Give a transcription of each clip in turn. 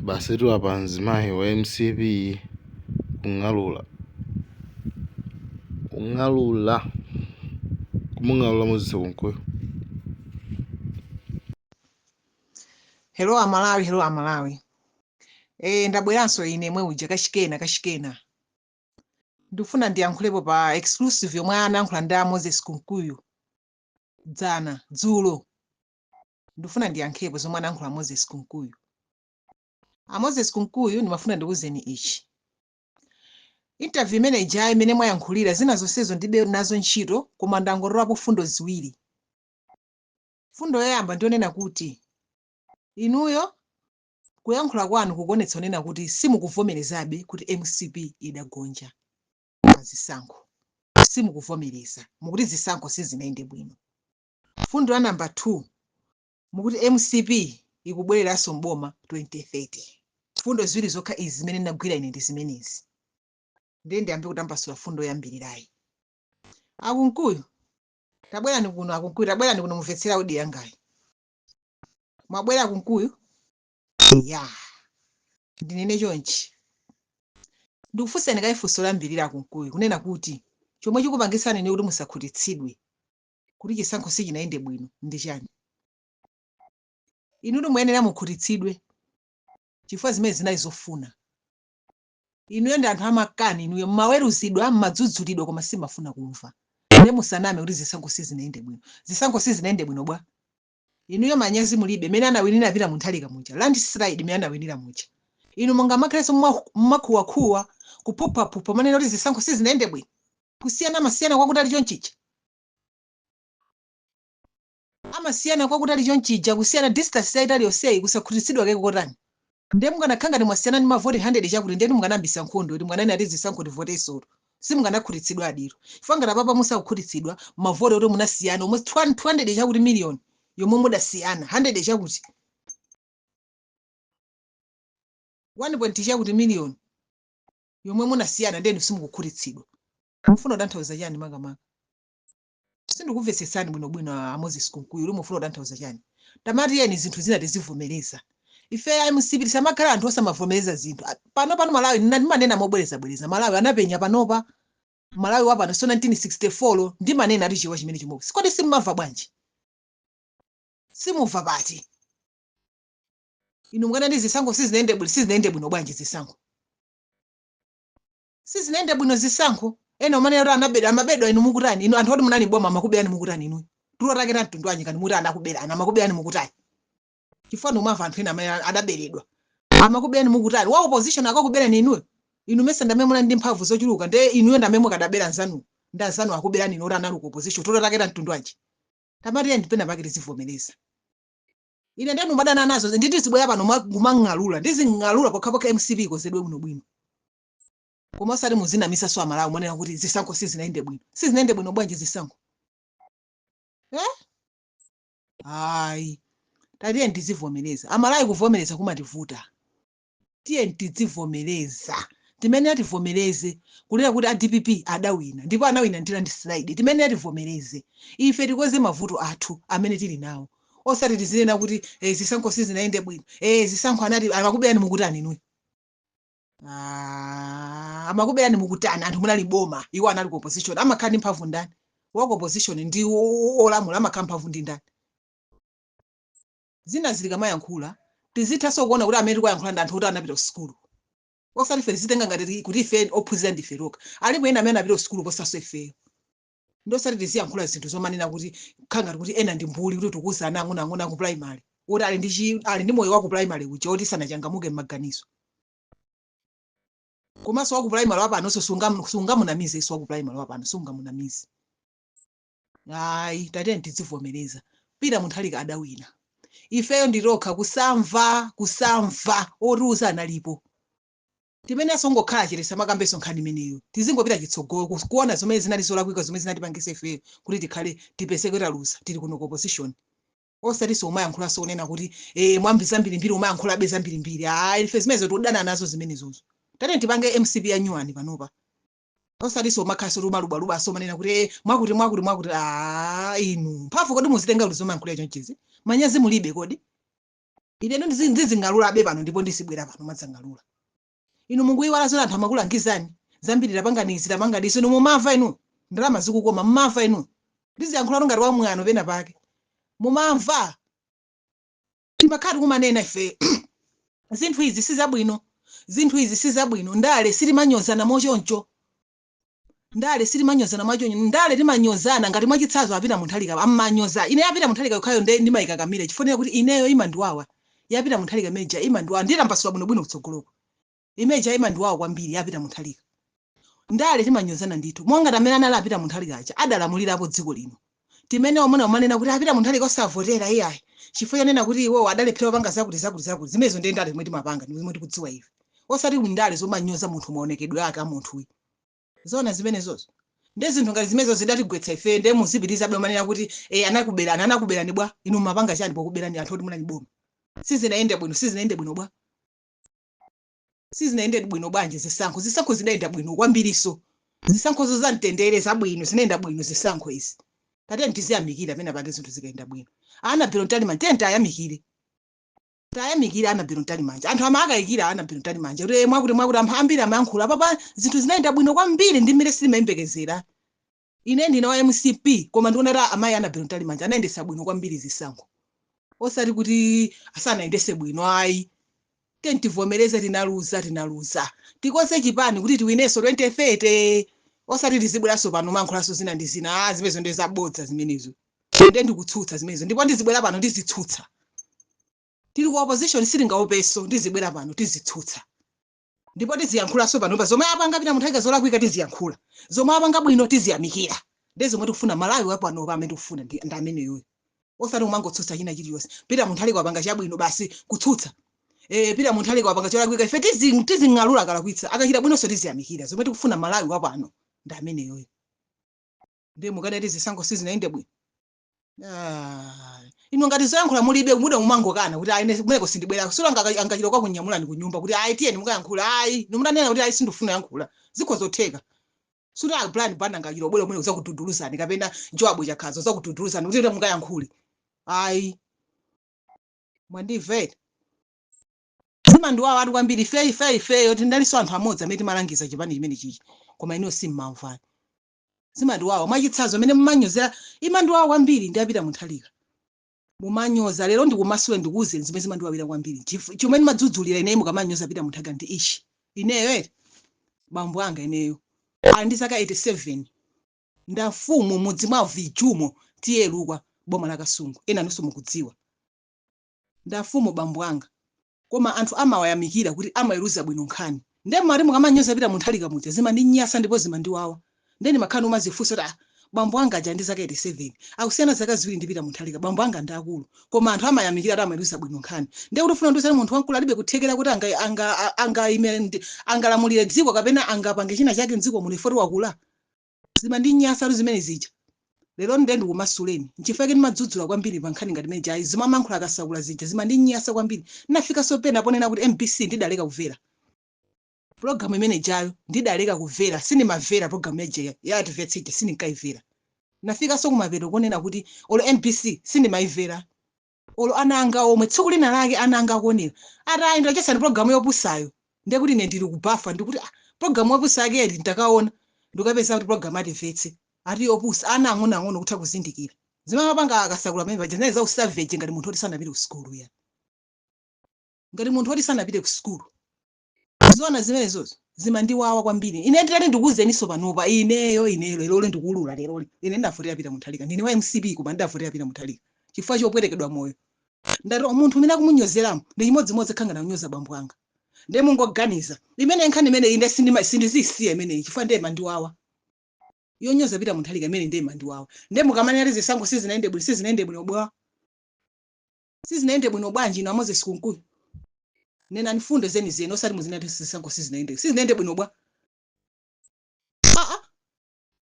Basitu apa mzimayi wa MCP kung'alula kung'alula kumung'alula Moses Kunkuyu. Hello Amalawi, hello Amalawi. Ndabweranso ine mwe uja kachikena kachikena. Ndikufuna ndiyankhulepo pa exclusive yomwe anayankhula ndi a Moses Kunkuyu dzana dzulo. Ndikufuna ndiyankhepo zomwe anayankhula Moses Kunkuyu. A Moses Kunkuyu, ndimafuna ndikuwuzeni ichi. Interview imene ijayo imene mwayankhulira, zina zonsezo ndibe nazo ntchito, koma ndangotolapo fundo ziwiri. Fundo yoyamba ndionena kuti inuyo kuyankhula kwanu kukuonetsa kunena kuti simukuvomerezabe kuti MCP idagonja pa zisankho. Simukuvomereza, mukuti zisankho sizinayende bwino. Fundo ya namba 2, mukuti MCP ikubwereranso mboma 2030. Fundo ziwiri zokha izi zimene ndinagwira ine ndi zimenezi. Ndiye ndiyambe kutambasula fundo yoyambirirayi. Akunkuyu, tabwerani kuno. Akunkuyu, tabwerani kuno, mumvetsera audio yangayi. Mwabwera, Akunkuyu? Ya, ndinene chonchi, ndikufunsani kaye funso loyambirira, Akunkuyu, kunena kuti chomwe chikupangisani ine kuti musakhutitsidwe kuti chisankho sichinayende bwino ndi chani? Inutu muyenera mukhutitsidwe chifukwa zimene zinali zofuna inuyo ndi anthu amakani. Inuyo mmaweruzidwa, mmadzudzulidwa, koma simafuna kumva. Ndiye musaname kuti zisankho sizinayende bwino. Zisankho sizinayende bwino bwa? Inuyo manyazi mulibe. Mene anawinira Peter Mutharika muja, landslide mene anawinira muja, inu mungamakhalenso mmakhuwakhuwa, kuphuphwaphupha, manena kuti zisankho sizinayende bwino? Kusiyana amasiyana kwakutali chonchija, amasiyana kwakutali chonchija, kusiyana distance yayitali yonseyi, kusakhutitsidwa keke kotani? Ndiye mukanakhala ngati mwasiyana ndi mavoti 100 chakuti, ndiye mukanayambisa nkhondo kuti mukananena ati zisankho tivotesoto, simukanakhutitsidwa adiro. Chifukwa ngati apapa musakukhutitsidwa, mavoti oti munasiyana almost 200 chakuti million yomwe mudasiyana, 100 chakuti, 1 point chakuti million yomwe munasiyana, ndenu simukukhutitsidwa, mufuna kutanthauza chani makamaka? Sindikumvetsetsani bwinobwino, a Moses Kunkuyu, uli mufuna kutanthauza chani? Tamatiyeni zinthu zina tizivomereza. Ife MCP tisamakhala anthu osamavomereza zinthu. Pano pano Malawi, ndimanena mobwerezabwereza, Malawi anapenya panopa. Malawi wapano so 1964. Ndimanena ati chiwa chimene chomwe kodi simmamva bwanji? Simumva pati inu? Mukanati zisankho sizinayende bwino, sizinayende bwino bwanji? Zisankho sizinayende bwino, zisankho ena umanena kuti anabedwa, amabedwa. Inu mukutani? Inu anthu oti munali boma, amakuberani, mukutani inu? Tulo take ta mtundu wanyi kani muti anakuberani? Amakuberani, mukutani? Chifukwa umamva anthu ena amene adaberedwa, amakuberani, mukutani? Wa opposition akakuberani inuyo, inu mese ndamene munali ndi mphamvu zochuluka, nde inuyo ndamene mukadabera nzanu, ndi anzanu akuberani inu oti anali ku opposition. Tulo take ta mtundu wanji? Tamatiyeni pena pake tizivomereza. Ine ndenu madana nazo, nditi zibwera pano kumang'alula, ndizing'alula pokhapokha MCP ikonzedwe bwinobwino, koma osati muzinamisaso Amalawi monena kuti zisankho sizinayende bwino. Sizinayende bwino bwanji zisankho, eh? Ayi, tatiye tizivomereza, Amalawi. Kuvomereza kumativuta. Tiye tidzivomereza. Timene ativomereze kunena kuti a DPP adawina, ndipo anawina ndi landslide. Timene ativomereze ife, tikonze mavuto athu amene tili nawo, osati tizinena kuti zisankho sizinayende bwino. Zisankho anati amakuberani, mukutani inuyo? Ah, amakuberani, mukutani? Anthu munali boma, iwo anali ku opposition. Amakhala ndi mphamvu ndani? Wa ku opposition ndi olamula amakhala mphamvu ndi ndani? Zina zilikamayankhula, tizithanso kuona kuti amene tikuyankhula ndi anthu oti anapita ku sukulu, osati ife tizitenga ngati kuti ife ophunzira ndife tokha. Alipo ena amene anapita ku sukulu posanso ifeyo, ndi osati tiziyankhula zinthu zomanena kuti khala ngati kuti ena ndi mbuli, kuti tikuza ana ang'onoang'ono aku primary oti ali ndi moyo wa ku primary kuja, oti sanachangamuke m'maganizo. Komanso waku primary wapanonso sungamunamize iso. Waku primary wapano sungamunamize, ayi. Tatiyeni tidzivomereza, Peter Mutharika adawina. Ifeyo nditokha kusamva, kusamva otiuza analipo. Timenenso ngokhala chete, samakambenso nkhani imeneyo. Tizingopita chitsogolo kuona zomwe zinali zolakwika, zomwe zinatipangisa ifeyo kuti tikhale tipezeke taluza, tili kuno ku opposition. Osatinso umayankhulanso kunena kuti mwambi zambirimbiri, umayankhulabe zambirimbiri. Ayi, ife zimenezo tikudana nazo zimenezozo. Tatiyeni tipange MCP ya nyuwani panopa, osatinso umakhalanso kuti umalubwalubaso, umanena kuti mwakuti mwakuti mwakuti. Inu mphamvu kodi muzitenga kuti zomayankhulira chonchizi? Manyazi mulibe kodi? Ine ndizing'alulabe pano ndipo ndizibwera pano madzang'alula. Inu mukuyiwala zoti anthu amakulangizani zambiri, tapanganizi, tapanganizi. Inu mumamva? Inu ndalama zikukoma, mumamva? Inu ndiziyankhula ngati wamwano pena pake, mumamva? Timakhala tikumanena ife, zinthu izi sizabwino, zinthu izi sizabwino. Ndale sitimanyozana mochoncho, ndale sitimanyozana mwachoncho. Ndale timanyozana ngati mwachitsanzo apita Munthalika ammanyoza. Ine apita Munthalika yokhayo nde ndimayikakamira, chifukwa kuti ineyo imandiwawa. Yapita Munthalika imeja imandiwawa, nditambasula bwinobwino kutsogoloko. Imeja imandiwawa kwambiri, yapita Munthalika. Ndale timanyozana ndithu, monga tamene anali apita Munthalika aja adalamulirapo dziko lino, timene omwe umanena kuti apita Munthalika osavotera iyayi, chifukwa chonena kuti iwowo adalephera kupanga zakuti, zakuti, zakuti. Zimenezo ndiye ndale zomwe timapanga, ndi zomwe tikudziwa ife, osati ndale zomanyoza munthu, maonekedwe ake a munthuyu. Zona zimenezozo nde zinthu ngati zimenezo zidatigwetsa ife. Nde muzipitirizabe umanena kuti anakuberani, anakuberani bwa? Inu mumapanga chani pokuberani anthu oti munali boma? Sizinayende bwino, sizinayende bwino bwa? Sizinayende bwino bwanji? Zisankho zinayenda bwino kwambiriso, zisankhozo za mtendere, zabwino, zinayenda bwino zisankho izi. Tatiyeni tiziyamikira pena pake zinthu zikayenda bwino. Annabel Mtalimanja, tiyeni tayamikire, tayamikire Annabel Mtalimanja. Anthu amakayikira Annabel Mtalimanja kuti mwakuti mwakuti, anthu ambiri amayankhula. Papa zinthu zinayenda bwino kwambiri ndi mmene sitimayembekezera. Ine ndine wa MCP, koma ndikuona kuti amayi Annabel Mtalimanja anayendesa bwino kwambiri zisankho, osati kuti asanayendese bwino, ayi. Tiyeni tivomereze, tinaluza, tinaluza. Tikonze chipani kuti tiwinenso 2030, osati tizibweranso pano mankhulanso zina ndi zina. Ah, zimenezo ndi zabodza zimenezo. Nde ndikutsutsa zimenezo, ndipo ndizibwera pano ndizitsutsa. Tili ku opposition, sitingaopenso. Ndizibwera pano tizitsutsa ndipo tiziyankhulanso panopa. Zomwe apanga pita Munthalika zolakwika tiziyankhula, zomwe apanga bwino tiziyamikira. Ndi zomwe tikufuna Malawi wapanopa. Amene tikufuna ndi ameneyoyo, osati kumangotsutsa china chiliyonse. Pita Munthalika wapanga chabwino, basi kutsutsa. Pita Munthalika wapanga cholakwika, ife tizing'alula akalakwitsa. Akachita bwinonso tiziyamikira. Zomwe tikufuna Malawi wapano ndi ameneyoyo. Ndiye mukanati zisankho sizinayende bwino. Ah, inu ngati zoyankhula mulibe, muda mumangokana kuti ayi, ine kumeko sindibwera. Sula angachita kwa kunyamulani ku nyumba kuti ayi, tiyeni mukayankhula. Ayi, nimutanena kuti ayi, sindifuna yankhula, zikho zotheka. Suti a Brian Banda angachita ubwera kumene kuzakududuluzani, kapena Joab Chakhaza zakududuluzani kuti mukayankhule. Ayi, mwandimvera? Zimandiwawa ati kwambiri. Ife ife ifeyo tinalinso anthu amodzi amene timalangiza chipani chimene chichi, koma inuyo simmamvani. Zimandiwawa. Mwachitsanzo amene mumanyozera, imandiwawa kwambiri ndi apita Munthalika, mumanyoza. Lero ndikumasule, ndikuwuzeni zimene zimandiwawira kwambiri. Chomwe ndimadzudzulira ineyo mukamanyoza Peter Mutharika ndi ichi: ineyo ere bambo anga ineyo ali ndi zaka 87, ndafumu mudzi mwa Vijumo, tiyelukwa, boma la Kasungu. Ena nonso mukudziwa ndafumu bambo anga, koma anthu amawayamikira kuti amaweruza bwino nkhani. Nde mati mukamanyoza Peter Mutharika muja, zimandinyasa ndipo zimandiwawa. Nde ndimakhala umazifunsa kuti, ah, bambo anga aja ndi zaka 87, akusiyana zaka 2 ndi Peter Mutharika, bambo anga ndi akulu, koma anthu amayamikira kuti amaweruza bwino nkhani. Nde kuti ufuna ndiuzani munthu wamkulu alibe kuthekera kuti angalamulire dziko kapena angapange china chake mdziko muno ifoti wakula? Zimandinyasa zimene zija. Lero nde ndikumasuleni nchifukwa ndimadzudzula kwambiri pa nkhani ngati imene ayi zimamankhula akasakula zija, zimandinyasa kwambiri. Nafikanso pena ponena kuti MBC ndidaleka kumvera program imene ijayo, ndidaleka kumvera, sindimamvera program ija ya Timvetse ija, sindinkaimvera. Nafikanso kumapeto konena kuti olo MBC sindimayimvera, olo ana anga omwe. Tsiku lina lake ana anga akuonera ati, "Ayi, ndachesani program yopusayo." Ndiye kuti ine ndili kubafa, ndikuti, "Ah, program yopusa yake edi?" Ndakaona, ndikapeza kuti program atimvetse ati yopusa, ana ang'onoang'ono kutha kuzindikira zimene amapanga akasakula pamene paja zinali za usavage, ngati munthu oti sanapite ku sukulu ya, ngati munthu oti sanapite ku sukulu. Zona zimenezozo zimandiwawa kwambiri. Ine nditati ndikuwuzeninso panopa, ineyo ineyo leroli ndikulula, leroli ine ndinavotera Peter Mutharika. Ndine wa MCP, koma ndinavotera Peter Mutharika chifukwa chopwetekedwa moyo. Ndati munthu umene akumunyozeramo ndi chimodzimodzi khanga nakunyoza bambo anga. Ndiye mungoganiza imene nkhani imene ine sindizisiya imeneyi, chifukwa ndiye mandiwawa yonyoza Peter Mutharika imene ndiye mandiwawa. Ndiye mukamanena zisankho sizinayende bwino, sizinayende bwino bwa? Sizinayende bwino bwanji? Inu a Moses Kunkuyu, nenani fundo zenizeni, osati muzinati zisankho sizinayende. Sizinayende bwino bwa? Aa,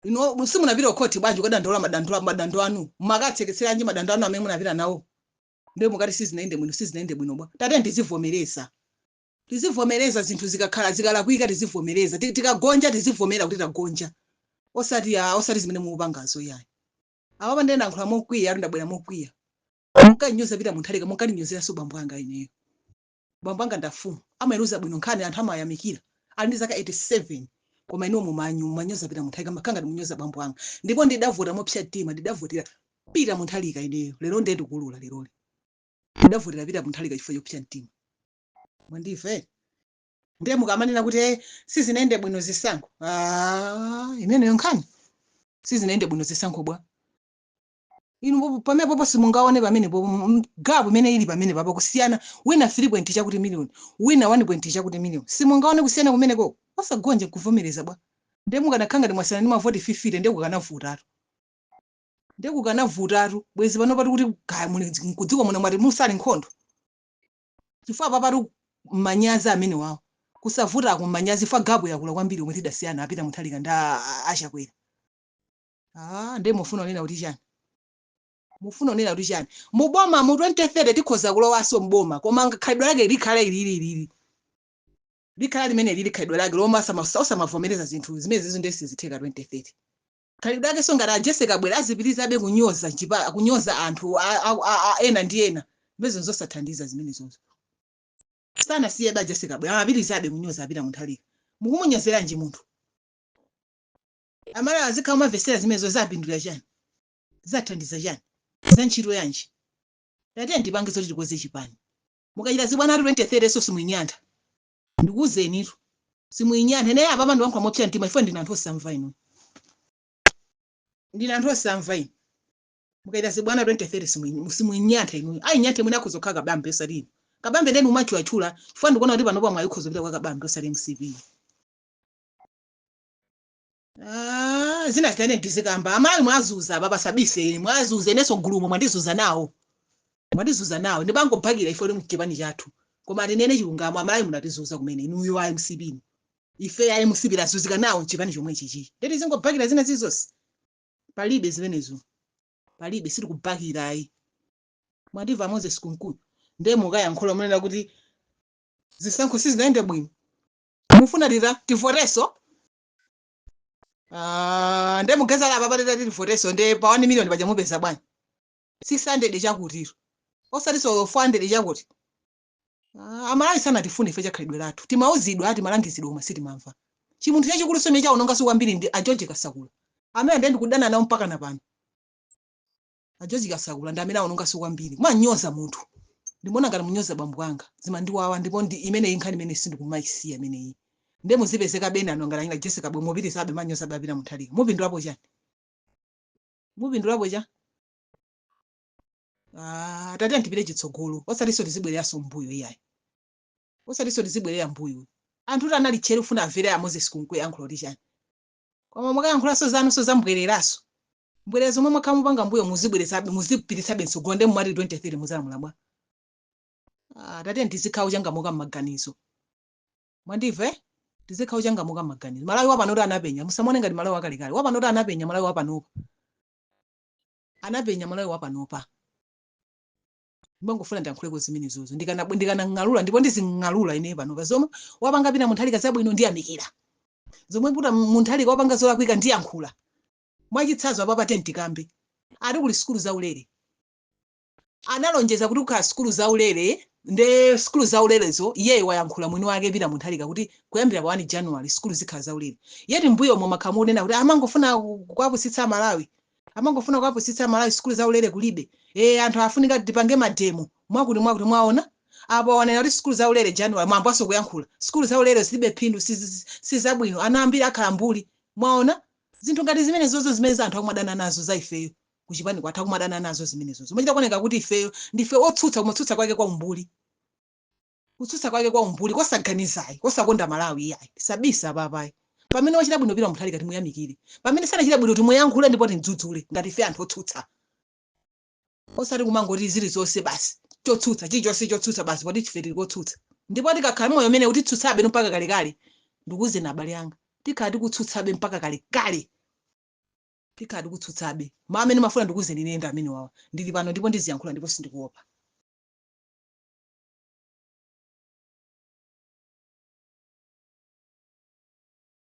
ino simunapita kukhoti bwanji kukadandaula madando anu? Makatseketseranji madando anu amene munapita nawo? Ndiye mukati sizinayende bwino, sizinayende bwino bwa? Tate, tizivomereza, tizivomereza zinthu zikakhala zikalakwika, tizivomereza. Tikagonja tizivomera kuti tagonja, osati ya, osati zimene mukupangazo yayi. Apapa ndiye ndayankhula mokwiya ati, ndabwera mokwiya. Munkanyoza Peter Mutharika, munkalinyozeranso bambo anga ineyo. Bambo anga ndafumu, amaweruza bwino nkhani, anthu amayamikira, ali ndi zaka 87, koma inuwo mumanyoza Peter Mutharika, makhanga ndimunyoza bambo anga. Ndipo ndidavota mopsa mtima, ndidavotera Peter Mutharika ineyo. Lero ndiye ndikulula, leroli ndidavotera Peter Mutharika chifukwa chopsa mtima. Mwandimve? Ndiye mukamanena kuti sizinaende bwino zisankho, ah, imeneyo nkhani sizinaende bwino zisankho bwa inu pamene popo simungaone pamene popo gap imene ili pamene papo, kusiyana wina 3 point chakuti million, wina 1 point chakuti million, simungaone kusiyana kumeneko? Osagonja kuvomereza bwa? Ndiye mukanakhala ngati mwasiyana ndi mavoti 50, ndiye kukanavutatu, ndiye kukanavutatu. Bwezi pano pati kuti kaya muli kudziko muno mwati musali nkhondo, chifukwa papatu manyazi amene wawo kusavuta kumanyazi, chifukwa gap yakula kwambiri omwe tidasiyana apita Mutharika ndi achakwera. Ah, ndiye mufuna kunena kuti chani? Mufuna kunena kuti chani? Muboma mu 2030 tikhoza kulowanso mboma, koma khalidwe lake likhale ilili ilili, likhala limene lili khalidwe lake lomwe osamavomereza zinthu zimene zizo, ndiye sizitheka 2030. Khalidwe lake so ngati a Jessie Kabwera azipitirizabe kunyoza nchipa, kunyoza anthu ena ndi ena, zimenezo zosathandiza zimenezozo. Sanasiye ba Jessie Kabwera, amapitirizabe kunyoza apita Mutharika. Mukumunyozeranji munthu? Amala azikhala umamvesera zimenezo, zapindula chani? Zathandiza chani? Za ntchito yanji? Tate, ndipange zoti tikoze chipani. Mukachita zibwana 2030 so simuinyantha, ndikuwuzenitu, simuinyantha. Ine apa pano ndiyankhula mopsa mtima ifo, ndine anthu osamva inu, ndine anthu osamva inu. Mukaita zibwana 2030 simuinyantha inuyo. Ayinyanthe mwina akhoza kukhala Kabambe, osati inu. Kabambe ndeni umachulachula chifukwa ndikuona kuti panopo mwayi ukhoza kupita kwa Kabambe, osati MCP. Ah, zina zitane ndizikamba. Amayi, mwazuza baba sabise, mwazuza inenso gulumo mwandizuza nawo, mwandizuza nawo. Ndibangophakira ife uli mchipani chathu, koma tinene chilungamo, amayi, munatizuza kumene inuyo a MCP inu. Ife a MCP tazuzika nawo mchipani chomwe chichi, ndeti zingophakira zina zizonse palibe zimenezo, palibe, sitikubhakira ayi. Mwandimva, Moses Kunkuyu? Ndiye mukayankhula munena kuti zisankho sizinaende bwino, mufuna tita tivoteso? Ah, ndiye mugeza apa patita tivoteso, ndiye pa 1 million paja mupeza bwanji 600 chakutiro, osati so 400 chakuti? Ah, Amalawi sanatifune ife chakhalidwe lathu. Timauzidwa, ati malangizidwa, koma sitimamva. Chimunthu chachikulu somene chaonongaso kwambiri ndi a George Kasakula amene ndiye ndikudana nawo mpaka na pano. A George Kasakula ndi amene aonongaso kwambiri. Kumanyoza munthu, ndimaona ngati munyoza bambo anga, zimandiwawa. Ndipo ndi imeneyi nkhani imene sindikumayisiya imeneyi. Ndiye muzipezeka bene anu ngati anyina Jessica bwe mupitizabe manyoza bapita Mutharika, mupindulapo chani? Mupindulapo cha? Ah, tate, ndipite chitsogolo, osatinso tizibwereranso mbuyo iyayi, osatinso tizibwerera mbuyo. Anthu kuti anali tcheru kufuna amvere a Moses Kunkuyu yankhula kuti chani, koma mukayankhulanso zanunso zambwereraso, mbwerera zomwe mwakhala mupanga mbuyo, muzibwerezabe, muzipititsabe mtsogolo. Ndiye mumati 2030 muzalamula bwa? Ah, tate, ndizikhala uchangamuka m'maganizo. Mwandimva, eh? Tizikhala uchangamuka m'maganizo. Malawi wapano kuti anapenya, musamone ngati Malawi wakalekale. Wapano kuti anapenya, Malawi wapanopa anapenya, Malawi wapanopa. Ndimangofuna ndiyankhuleko zimenezozo. Ndikanang'alula ndipo ndizing'alula ine panopa. Zomwe wapanga Peter Mutharika zabwino ndiyamikira, zomwe Peter Mutharika wapanga zolakwika ndiyankhula. Mwachitsanzo, apapa tikambe ati kuli sukulu zaulere. Analonjeza kuti kukhala sukulu zaulere. Nde sukulu zaulerezo iyeyo wayankhula mwini wake Peter Mutharika kuti kuyambira pa 1 January sukulu zikhala zaulere. Yeti mbuyo omwe makhamu unena kuti amangofuna kuwapusitsa Malawi, amangofuna kuwapusitsa Malawi, sukulu zaulere kulibe, anthu afunika tipange mademo, mwakuti mwakuti. Mwaona apo wanena kuti sukulu zaulere January, mwambaso kuyankhula sukulu zaulere zilibe phindu, sizabwino, ana ambiri akhala mbuli. Mwaona zinthu ngati zimene zozo, zimene za anthu akumadana nazo, za ifeyo kuchipani kwathu akumadana nazo zimenezozo. Machita kuoneka kuti ifeyo ndife otsutsa, koma kutsutsa kwake kwa umbuli, kutsutsa kwake kwa umbuli, kosaganizayi, kosakonda Malawi iyayi. Sabisa papayi, pamene wachita bwino Peter Mutharika timuyamikire, pamene sanachita bwino timuyankhule ndipo timdzudzule ngati ife anthu otsutsa, osati kumangoti zilizonse basi chotsutsa, chilichonse chotsutsa basi, poti ife tili kotsutsa. Ndipo tikakhala moyo umene utitsutsabe mpaka kalekale. Ndikuwuzeni abale anga, tikhala tikutsutsabe mpaka kalekale, tikhala tikutsutsabe. Ma amene mafuna ndikuwuzeni ine ndi amene wawa. Ndili pano ndipo ndiziyankhula ndipo sindikuopa.